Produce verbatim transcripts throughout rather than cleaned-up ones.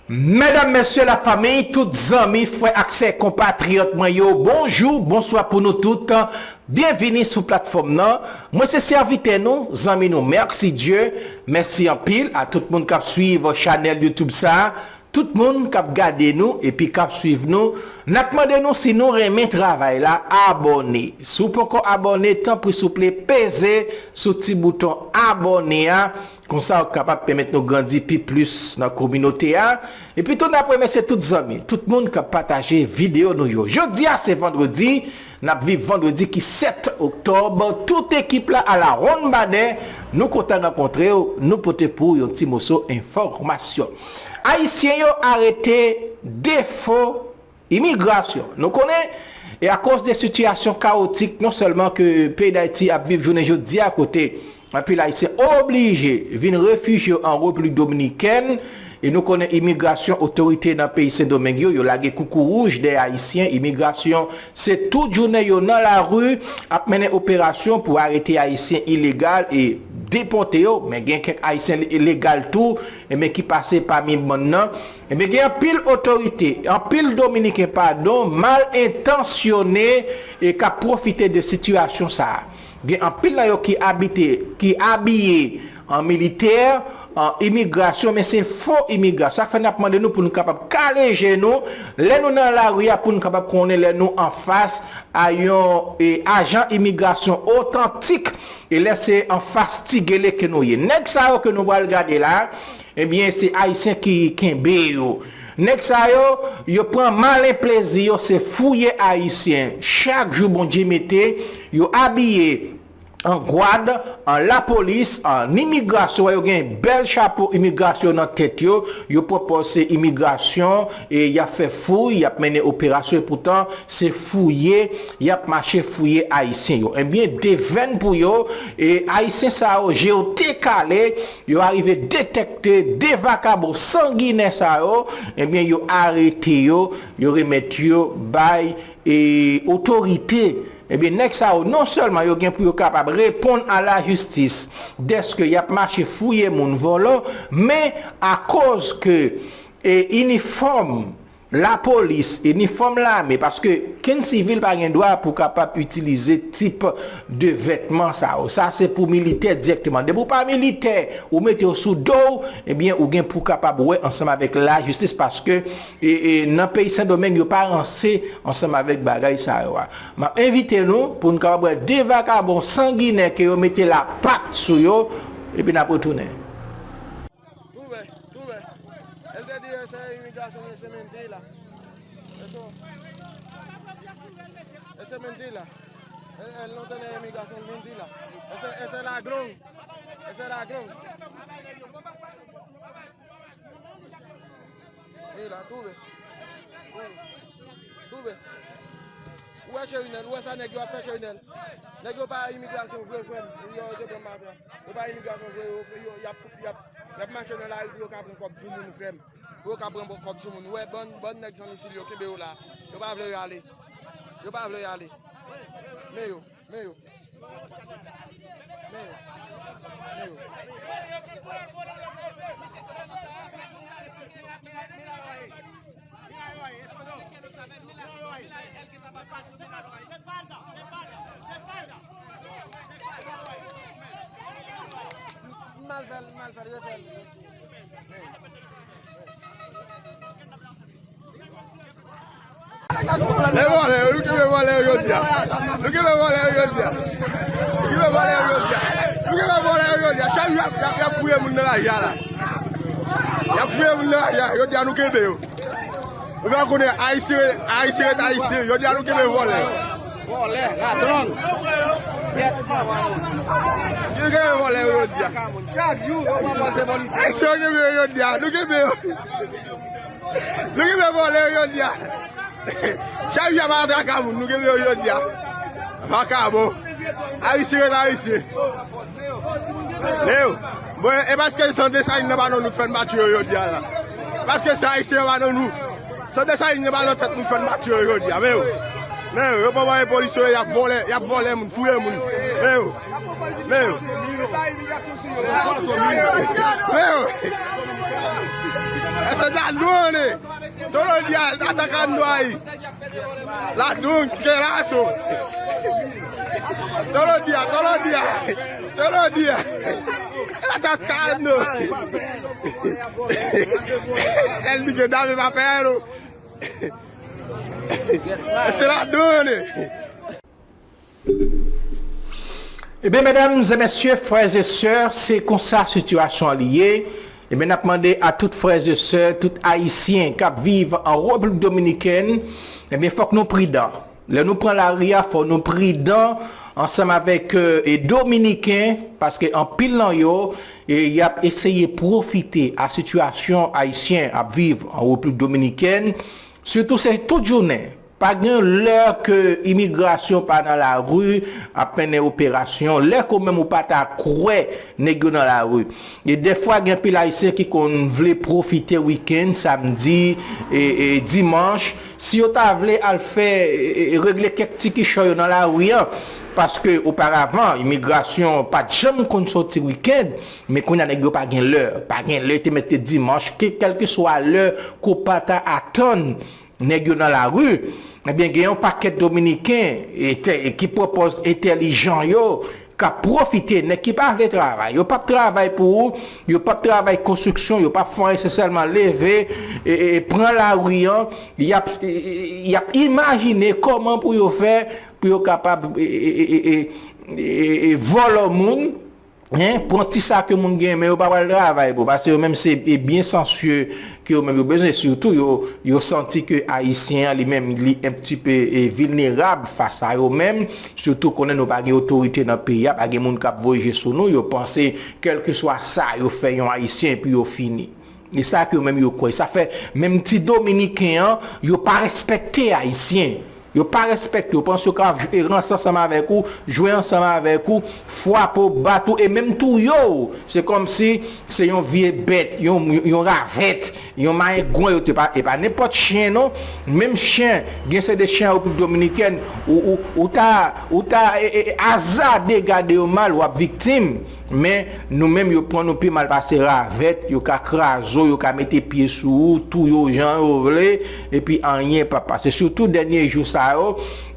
Medam, mesye, lafanmi, tout zanmi, frè ak sè, konpatriyòt mwen yo, bonjou, bonswa pou nou tout. Byenvini sou platfòm nan. Mwen se sèvitè nou, zanmi nou, Mercdieu. Mèsi anpil a tout moun k ap swiv chanèl YouTube sa a, tout moun k ap gade nou epi k ap swiv nou. N ap mande nou si nou renmen travay la, abòne. Si w poko abòne, tanpri souple, peze sou ti bouton abòne a. Konsa, w kapab pèmèt nou grandi pi plis nan kominote a. Epi tou, n ap remèsye tout zanmi, tout moun k ap pataje videyo nou yo. Jodi a, se vandredi, n ap viv vandredi ki sèt oktòb. Tout ekip la alawonnbadè, nou kontan rankontre w, nou pote pou w yon ti moso enfòmasyon. Ayisyen yo arete de fo imigrasyon. Nou konnen, e akoz de sitiyasyon kawotik, non sèlman ke peyi Dayiti ap viv jounen jodi a, kote anpil Ayisyen oblije vin refijye yo an Repiblik Dominikèn, e nou konnen imigrasyon, otorite nan peyi Sendomeng yo, yo lage koukouwouj dèyè Ayisyen. Imigrasyon, se tout jounen yo nan lari, ap mennen operasyon pou arete Ayisyen ilegal e depòte yo. Men gen kèk Ayisyen legal tou, e men ki pase pami bann nan. Ebyen, gen anpil otorite, anpil Dominiken, padon, mal entansyone e k ap pwofite de sitiyasyon sa a. Gen anpil nan yo ki abite, ki abiye an militè, an imigrasyon, men se fo imigrasyon. Sa k fè n ap mande nou pou nou kapab kale je nou, lè nou nan lari a, pou nou kapab konnen lè nou anfas a yon, e, ajan imigrasyon otantik, e lè se anfas ti gele ke nou ye. Nèg sa yo ke nou pral gade la, Ebyen, se Ayisyen ki kenbe yo. Nèg sa yo, yo pran malen plezi yo, se fouye Ayisyen. Chak jou Bondye mete, yo abiye an gwad, an lapolis, an imigrasyon. Yo gen bèl chapo imigrasyon nan tèt yo. Yo pran pòz se imigrasyon, e y ap fè fouy, y ap mennen operasyon. Epoutan, se fouye, y ap mache fouye Ayisyen yo. Ebyen, devèn pou yo, e Ayisyen sa yo, je yo te kale, yo arive detèkte de vakabon sanginè sa yo, ebyen, yo arete yo, yo remèt yo bay, e, otorite. Ebyen, nèg sa yo, non sèlman yo gen pou yo kapab reponn a lajistis dèske y ap mache fouye moun vòlò, men akoz ke, e, inifòm lapolis, inifòm lame, paske kenn sivil pa gen dwa pou kapab itilize tip de vètman sa yo. Sa se pou militè dirèkteman. Depi w pa militè, ou mete w sou do w, ebyen, ou gen pou kapab wè ansanm avèk lajistis, paske, e, e, nan peyi Sendomeng, yo pa ranse ansanm avèk bagay sa yo a. M ap envite nou pou nou kapab wè de vakabon sanginè ke yo mete lapat sou yo, epi n ap retounen. Twouve, twouve. El te di ese imigrasyon, ese mentira. Eso, ese mentira. El, el no tiene imigración, mentira. Ese, ese ladrón. Ese ladrón. Mira, twouve. Twouve. Ou wè Cherinèl, ou wè sa nèg yo ap fè Cherinèl. Nèg yo pa imigrasyon vre, frè m. Yo, yo te pran maten. Yo pa imigrasyon vre, yo, yo, y ap, y ap, y ap mache nan lari pou yo ka pran kòb sou moun, frè m. Pou yo ka pran kòb sou moun. Ou wè, bann, bann nèg San Isil yo kenbe yo la. Yo pa vle y ale. Yo pa vle y ale. Men yo, men yo. Men yo. Men yo. Mal fè l, mal fè l, refè l. E vòlè yo, nou kenbe vòlè yo jodi a. Nou kenbe vòlè yo jodi a. Nou kenbe vòlè yo jodi a. Nou kenbe vòlè yo jodi a. Chak jou y ap, y ap, y ap fouye moun nan lari a la. Y ap fouye moun nan lari a. Jodi a nou kenbe yo. Ou pa konnen Ayisyen, Ayisyen ret Ayisyen. Jodi a nou kenbe vòlè. Vòlè, ladròn. Yo kenbe vòlè yo jodi a. Chak jou, yo pa pase polisye. Ayisyen yo kenbe yo jodi a. Nou kenbe yo. Nou kenbe vòlè yo jodi a. Chak jou y ap atraka moun, nou kenbe yo jodi a. Vakabon. Ayisyen ret Ayisyen. Men yo. Bon, e paske san Desalin nan pa nan nou k fè n pa tiye yo jodi a la. Paske se Ayisyen yo pa nan nou. San Desalin nan pa nan tèt nou k fè n pa tiye yo jodi a. Men yo. Men yo, yo pa wè polis yo, y ap vòlè, y ap vòlè moun, fouye moun. Men yo. Men yo. Men yo. Ese da lone. Todo dia atacando aí. Ladrão, desgraçado. Todo dia, todo dia. Todo dia. Ele tá atacando. Ele diz que dá-me papel. Ese ladrone. Ebyen, medam e mesye, frè e sè, se konsa sitiyasyon an li ye. Ebyen, n ap mande a tout frè e sè, tout ayisyen k ap viv an Repiblik Dominikèn, ebyen, fòk nou pridan. Lè nou pran lari a, fò nou pridan ansanm avèk, e, e Dominiken, paske anpil nan yo, e, y ap eseye pwofite a sitiyasyon ayisyen ap viv an Repiblik Dominikèn, sitou se tout jounen. Pa gen lè ke imigrasyon pa nan lari ap mennen operasyon, lè ke w menm ou pa ta kwè nèg yo nan lari. E dèfwa, gen anpil ayisyen ki konn vle pwofite wikenn, samdi, e, e dimanch, si yo ta vle al fè, e, e, regle kèk ti kichòy yo nan lari an, paske oparavan, imigrasyon pa t janm konn soti wikenn, men kounye a nèg yo pa gen lè, pa gen lè, te mete dimanch, ke, kèlkeswa lè ke w pa ta atann, nèg yo nan lari, ebyen, gen yon pakèt Dominiken e te, e ki pwopòz entèlijan yo, k ap pwofite, nèg ki pa vle travay. Yo p ap travay pou ou, yo p ap travay konstriksyon, yo p ap fè anyen, se sèlman leve, e, e, e pran lari an, y ap, e, e, e, y ap imajine kòman pou yo fè, pou yo kapab, e, e, e, e, e, e, e vòlò moun, en, pran ti sa ke moun gen, men yo pa pral travay pou, paske yo menm se, e, byen sansye ke yo menm yo bezwen, sitou yo, yo santi ke ayisyen an li menm li un petit peu, e, vilnerab fas a yo menm, sitou konnen nou pa gen otorite nan peyi a, pa gen moun k ap voye je sou nou, yo panse kèlkeswa sa yo fè yon ayisyen epi yo fini. E sa ke yo menm yo kwè. Sa fè menm ti Dominiken an, yo pa respekte ayisyen. Yo pa respekte w, panse yo ka ranse ansanm avèk ou, jwe ansanm avèk ou, frape w, bat ou, e menm touye w. Se kòmsi se yon vye bèt, yon, yon ravèt, yon mayengwen yo te pa, e pa nenpòt chen non. Menm chen, gen se de chen an Repiblik Dominikèn, ou, ou, ou ta, ou ta, e, e, azade gade yo mal, w ap viktim. Men, nou menm, yo pran nou pi mal pase ravèt, yo ka kraze w, yo ka mete pye sou ou, touye w jan yo vle, epi anyen p ap pase. Sitou dènye jou sa yo,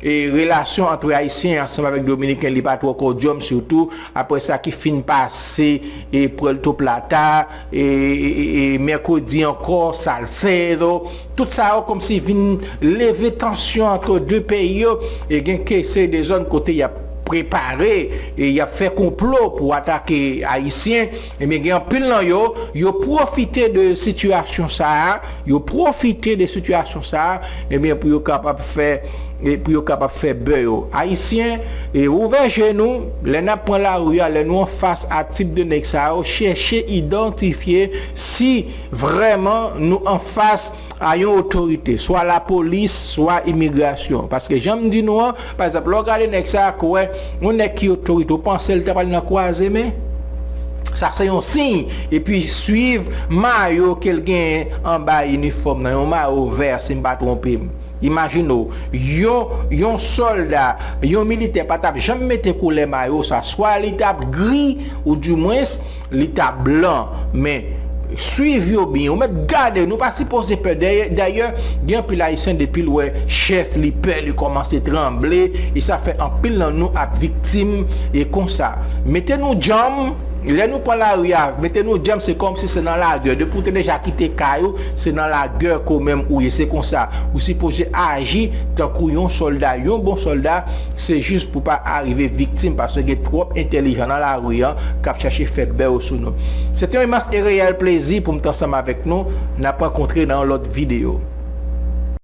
e relasyon ant Ayisyen ansanm avèk Dominiken, li pa twò kòdyòm, sitou apre sa ki fin pase, e Puerto Plata, e, e, e, e mèkredi ankò, Salcedo, tout sa yo kòmsi vin leve tansyon ant de peyi yo, e gen ke se de zòn kote y ap prepare, e y ap fè konplo pou atake Ayisyen, ebyen, gen anpil nan yo, yo pwofite de sitiyasyon sa a, yo pwofite de sitiyasyon sa a, ebyen, pou yo kapab fè, e pou yo kapab fè bè yo. Ayisyen, e ouvè je nou, lè n ap pran lari a, lè nou anfas a tip de nèg sa yo, chèche idantifye si vrèman nou anfas a yon otorite, swa lapolis, swa imigrasyon. Paske jan m di nou an, pa egzanp, lè w gade nèg sa a, k wè yon nèg ki otorite, w panse l ta pral nan kwaze men? Sa se yon siy. Epi swiv mayo ke l genyen anba inifòm nan, yon mayo vè, si m pa twonpe m. Imajine w, yon, yon sòlda, yon militè pa t ap janm mete koulè mayo sa, swa li t ap gri, oudimwens, li ta blan, men swiv yo byen. Ou mèt gade, nou pa sipoze pè. Dayè, dayè, gen anpil Ayisyen, depi l wè chèf li pè, li kòmanse tranble, e sa fè anpil nan nou ap viktim, e konsa. Mete nou djanm, lè nou pran lari a, mete nou djanm, se kòmsi se nan lagè. Depi w te deja kite kay ou, se nan lagè ke w menm ou ye. Se konsa, ou sipoze aji tankou yon sòlda, yon bon sòlda, se jis pou pa arive viktim, paske gen twòp entèlijan nan lari an k ap chache fè bè yo sou nou. Se te yon imans e reyèl plezi pou m t ansanm avèk nou. N ap rankontre nan yon lòt videyo.